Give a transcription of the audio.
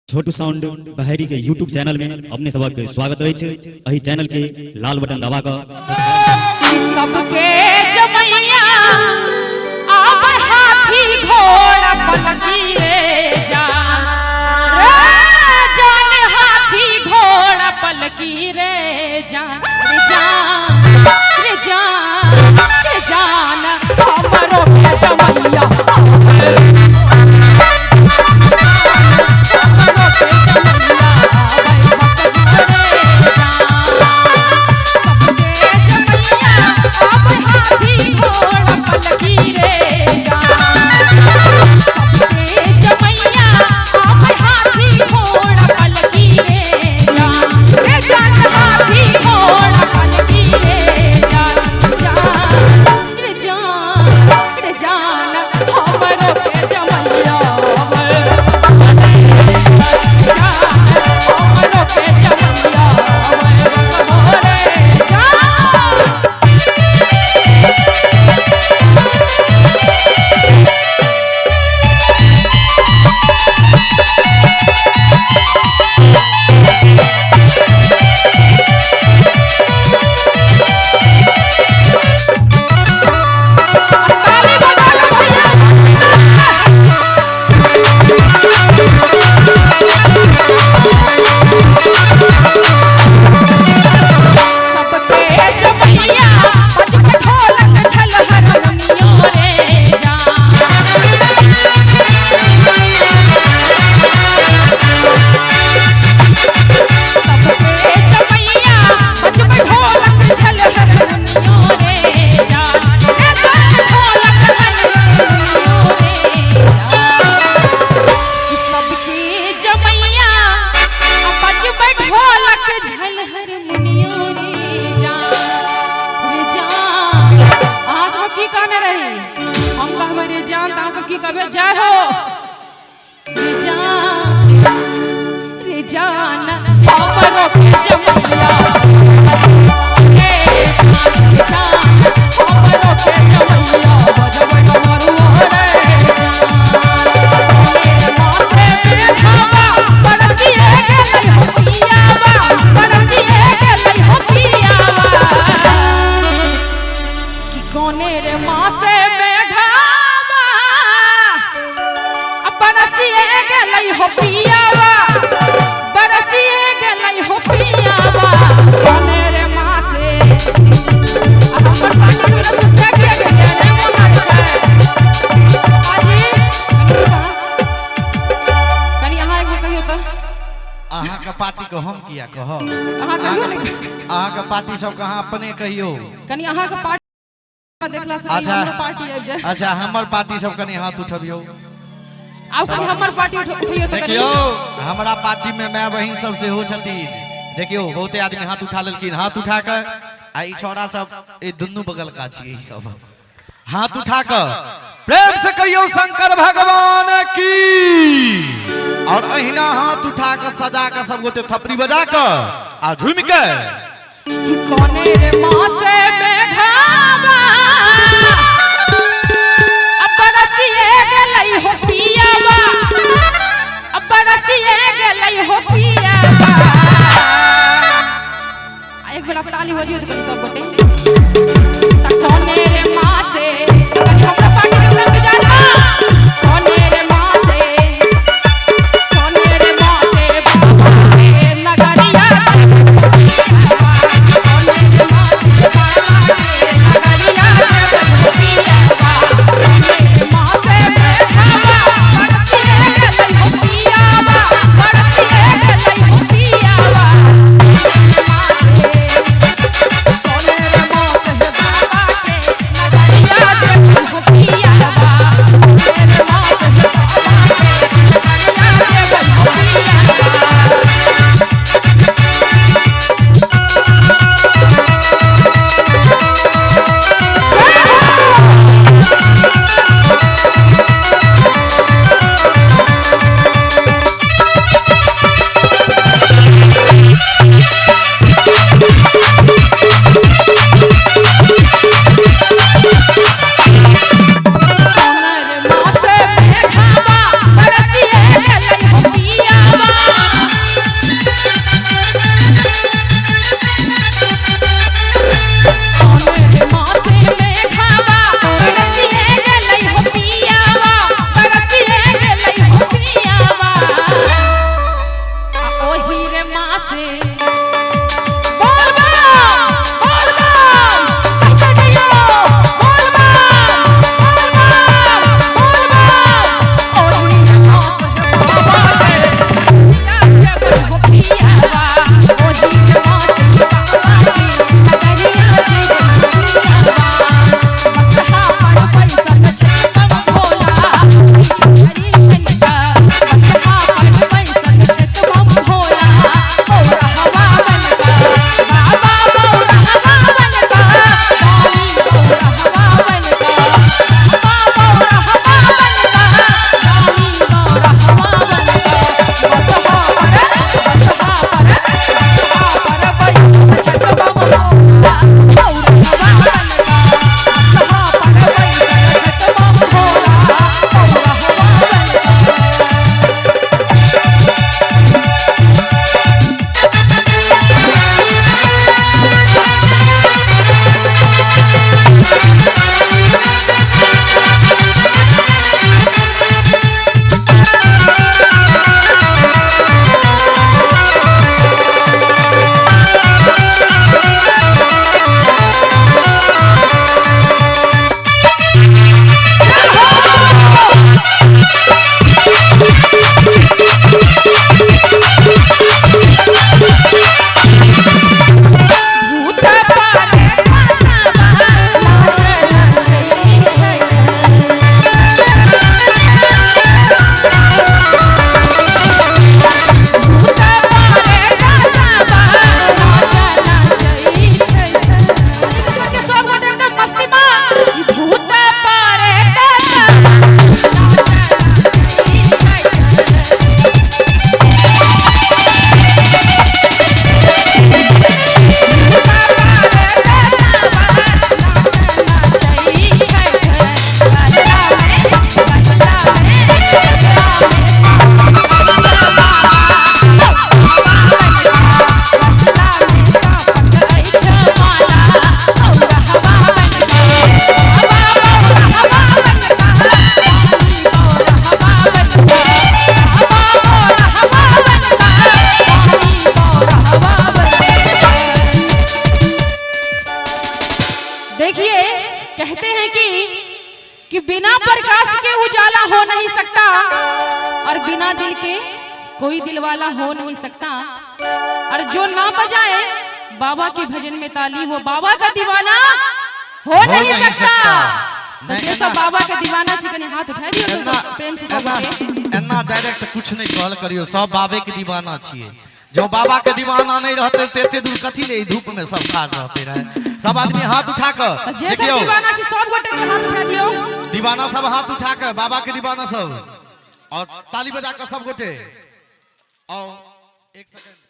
छोटू sound Baheri के YouTube channel में अपने सबक स्वागत अछि। एहि चैनल के लाल बटन दबा कऽ सब्सक्राइब। सबके जमैया आब हाथी घोड़ा पलकी रे जान, रे जान हाथी घोड़ा पलकी रे जान, रे जान, रे जान, रे जान हमरो के जमैया, हमरो के जमैया आबै मस्त रे जान। सबके जमैया आब हाथी घोड़ा पलकी रे जान, सबके जमैया आब हाथी घोड़ा पलकी रे जान, रे जान हाथी घोड़ा पलकी रे जान, जान रे जान, रे जान हमरो के जमैया आबै जान, हमरो के जमैया आबै रे जान। ताली बजा लो भैया। सबके जमैया बजबै ढोलक झल हरमुनियो रे जान, सबके जमैया बजबै ढोलक झल हरमुनियो रे जान, रे जान ढोलक हरमुनियो रे जान। सबके जमैया बजबै ढोलक झल हरमुनियो रे जान, रे जान। अहाँ सब की कहने रही? हम कहबै रे जान तऽ अहाँ सब की कहबै? जय हो रे जान, रे जान हमरो के जमैया रे जान, हमरो के जमैया बजबै डमरुआ रे जान। मेरे माथे में धावा बरसिए गेलै हो पियावा, बरसिए गेलै हो पियावा, कि कोने रे मासे में घावा बरसिए गेलै हो पियावा, बरसिए गेलै हो पियावा, कोने रे मासे। आ हमर पार्टी के लोग सुस्ता किया गेलियै? नहि मोन लागै छै हाजी? कनि अहाँ एक बेर कहियौ तऽ। अहाँके पार्टी के हम किया कहब? अहाँ कहियौ ने। अहाँके पार्टी सबके अहाँ अपने कहियौ। कनि अहाँके पार्टी देखला से कनि अच्छा। हमरो पार्टी आबि जाय। अच्छा, हमर पार्टी सब कनि हाथ उठबियौ। आब कनि हमर पार्टी उठियौ तऽ कनि। देखियौ, हमरा पार्टी में माय बहिन सब सेहो छथिन। देखियौ, बहुते आदमी हाथ उठा लेलखिन। हाथ उठा कऽ आ ई छौड़ा सब ई दुनू बगल का छियै, ई सब हाथ उठा कऽ प्रेम से कहियौ शंकर भगवान की। और अहिना हाथ उठा कऽ सजा कऽ सब गोटे थपड़ी बजा कऽ आ झूमि कऽ कि कोने रे मासे में घावा अब बरसिए गेलै हो पियावा, अब बरसिए गेलै हो पियावा। आ एक बेर ताली हो जियो तऽ कनि सब गोटे त कोने रे मासे, कनि हमरा पार्टी के सब विचार बा। कोने रे मासे, कोने रे मासे बाबा के नगरिया, कोने रे मासे बाबा के नगरिया पियावा, कोने रे मासे में घावा बरसिए गेलै हो पियावा, बरसिए गेलै हो पियावा, कोने रे मासे। बिना दिल के कोई दिल वाला हो नहीं सकता। और जो ना बजाए बाबा के भजन में ताली, वो बाबा का दीवाना हो नहीं सकता। तो नहीं, जे सब एना- बाबा के दीवाना छी कनी हाथ उठा दियो एना सब प्रेम से सब एना गोटे। एना डायरेक्ट कुछ नहीं कहल करियो, सब बाबे के दीवाना छिए। जो बाबा के दीवाना नहीं रहते ते एते दूर कथी ले ई धूप में सब ठाढ़ रहते रहे। सब आदमी हाथ उठा तो के जे सब देखियो, दीवाना छी सब गोटे के हाथ उठा दियो। दीवाना सब हाथ उठा के, बाबा के दीवाना सब, और ताली बजा के सब गोटे। और एक सेकंड।